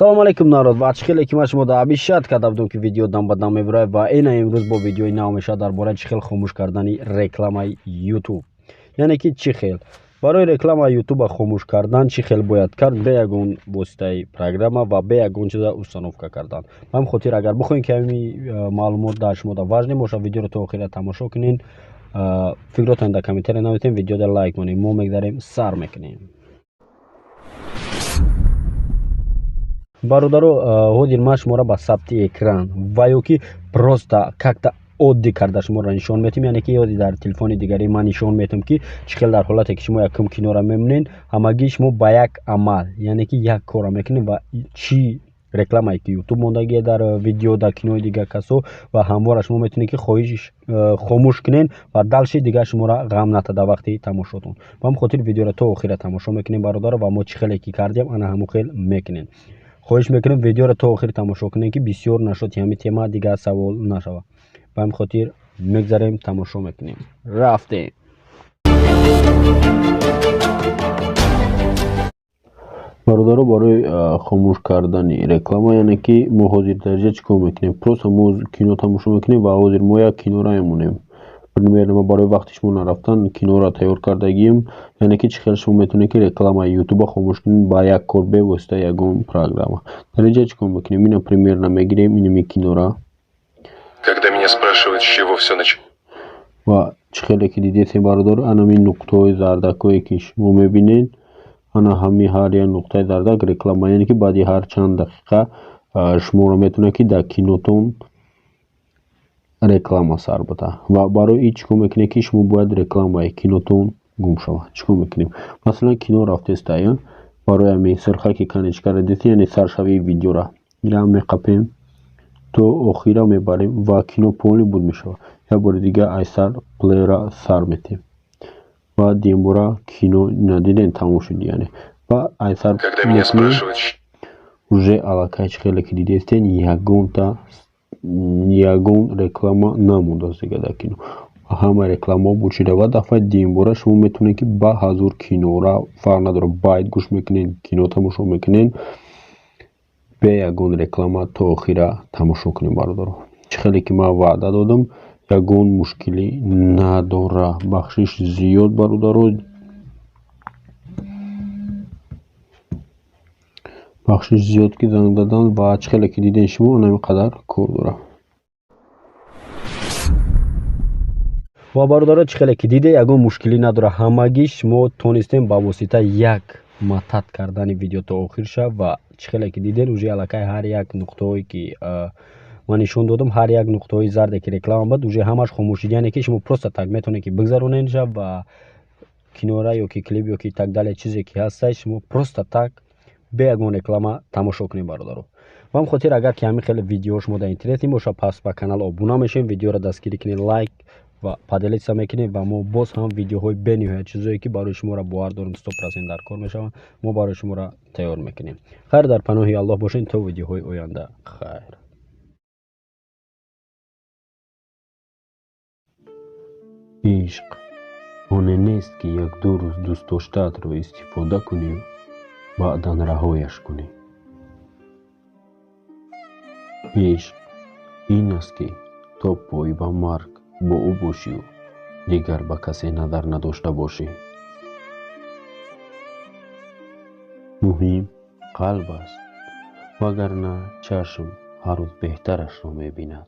Салом алейкум, народ, ва чӣ хеле ки ман шумо да обещать карда будам, ки видео дам ба дам мебурад, ва ина имрӯз бо видеои нав мешавад дар бораи чӣ хел хомӯш кардани рекламаи YouTube. Яъне ки чӣ хел барои рекламаи ютуба хомӯш кардан, чӣ хел бояд кард бе ягон воситаи программа ва бе ягон чиза установка кардан. Ба ҳамин хотир, агар бихоҳем, ки ҳамин маълумот дар шумо да важный бошад, видеоро то охира тамошо кунед, фикротон дар комментария нависем, видеода лайк монед. Мо мегзарем, сар мекунем. Бародаро, ҳозир ман шуморо ба сабти экран ва ё ки просто как-то оддӣ карда шуморо нишон метиҳем, яъне ки ҳозир дар телефони дигари ман нишон метиҳам, ки чӣ хел дар ҳолате ки шумо якум киноро мемонед, ҳамагӣ шумо ба як амал, яъне ки як корро мекунед, ва чӣ рекламае ки ютуб мондагие дар видео, дар кинои дигар касо, ва ҳамвора шумо метавонед, ки хоҳиш хомӯш кунед ва дальше дигар шуморо ғам натад дар вақти тамошотон. Ба ҳамин хотир видеоро то охира тамошо мекунем, бародаро, ва мо чӣ хеле ки кардем, ана ҳамон хел мекунем. Хоҳиш мекунем, видеоро то охир тамошо кунем, ки бисёр нашуд ҳамин тема, дигар савол нашавад. Ба ҳамин хотир мегзарем, тамошо мекунем, рафтем. Бародаро, барои хомӯш кардани реклама, яъне ки мо ҳозир дар ҷа чӣ кор мекунем? Просто мо кино тамошо мекунем ва ҳозир мо як киноро мемонем. Примерно ма барои вақти шумо нарафтан киноро тайёр кардагием, яъне ки чӣ хел шумо метавонед, ки рекламаи ютуба хомӯш кунед ба як кор бевосита ягон программа. Дар ин ҷа чӣ кор мекунем? Ина примерно мегирем инами кинора. Когда меня спрашивают, с чего все началось. Ва чӣ хеле ки дидесем, бародаро, анами нуқтаҳои зардакое ки шумо мебинед, ана ҳами ҳар як нуқтаи зардак реклама, яъне ки баъди ҳар чанд дақиқа шуморо метавонад, ки дар кинотон реклама сар буда. Ва барои ин чӣ кор мекунед, ки шумо бояд рекламаи кинотон гум шавад? Чӣ кор мекунем? Масалан, кино рафтеста, барои ҳамин сирхаки конечкаро дидед, яъне саршавии видеора, ира меқапем, то охира мебарем ва кино полный буд мешавад. Як бори дига айсар плеера сар метем ва дуюмбора кино надидем, тамом шуд, яъне ва айсар уже аллакай, чӣ хеле ки дидестен, ягонта ягон реклама намондааст дига дар кино, ҳама рекламаҳо буд шуда. Ва дафъаи дуюмбора шумо метавонед, ки ба ҳазур кинора, фарқ надорад, байт гӯш мекунед, кино тамошо мекунед, бе ягон реклама то охира тамошо кунед. Бародаро, чӣ хеле ки ман ваъда додам, ягон мушкилӣ надора. Бахшиш зиёд, бародаро, бахшиш зиёд, ки занг задан. Ва чӣ хеле ки дидем шумо, ана ҳамин қадар кор дорад. Ва бародаро, чӣ хеле ки диде, ягон мушкилӣ надорад, ҳамагӣ шумо тонистем ба воситаи як матат кардани видео то охир шав. Ва чӣ хеле ки дидем, уже аллакай ҳар як нуқтаҳое ки ман нишон додам, ҳар як нуқтаҳои зарде ки реклама буд, уже ҳамаш хомӯш шуд, яъне ки шумо просто так метавонед, ки бигзаронед шав ва кинора ё ки клип ё ки так далее, чизе ки ҳастай, шумо просто так бе ягон реклама тамошо кунед, бародаро. Ба ҳамин хотир, агар ки ҳамин хеле видеоҳо шумо дар интересный бошад, пас ба канал обуна мешавем, видеоро дастгирӣ кунед, лайк ва поделиться мекунем, ва мо боз ҳам видеоҳои бениҳоят, чизое ки барои шуморо бовар дорем, 100% дар кор мешаванд, мо барои шуморо тайёр мекунем. Хайр, дар паноҳи Аллоҳ бошед то видеоҳои оянда. Хайр. Ишқ оне нест, ки як-ду рӯз дӯстдоштаатро истифода кунию баъдан раҳояш кунӣ. Ишқ ин аст, ки то пой ба марг бо ӯ бошию дигар ба касе назар надошта бошӣ. Муҳим қалб аст, вагарна чашм ҳар рӯз беҳтарашро мебинад.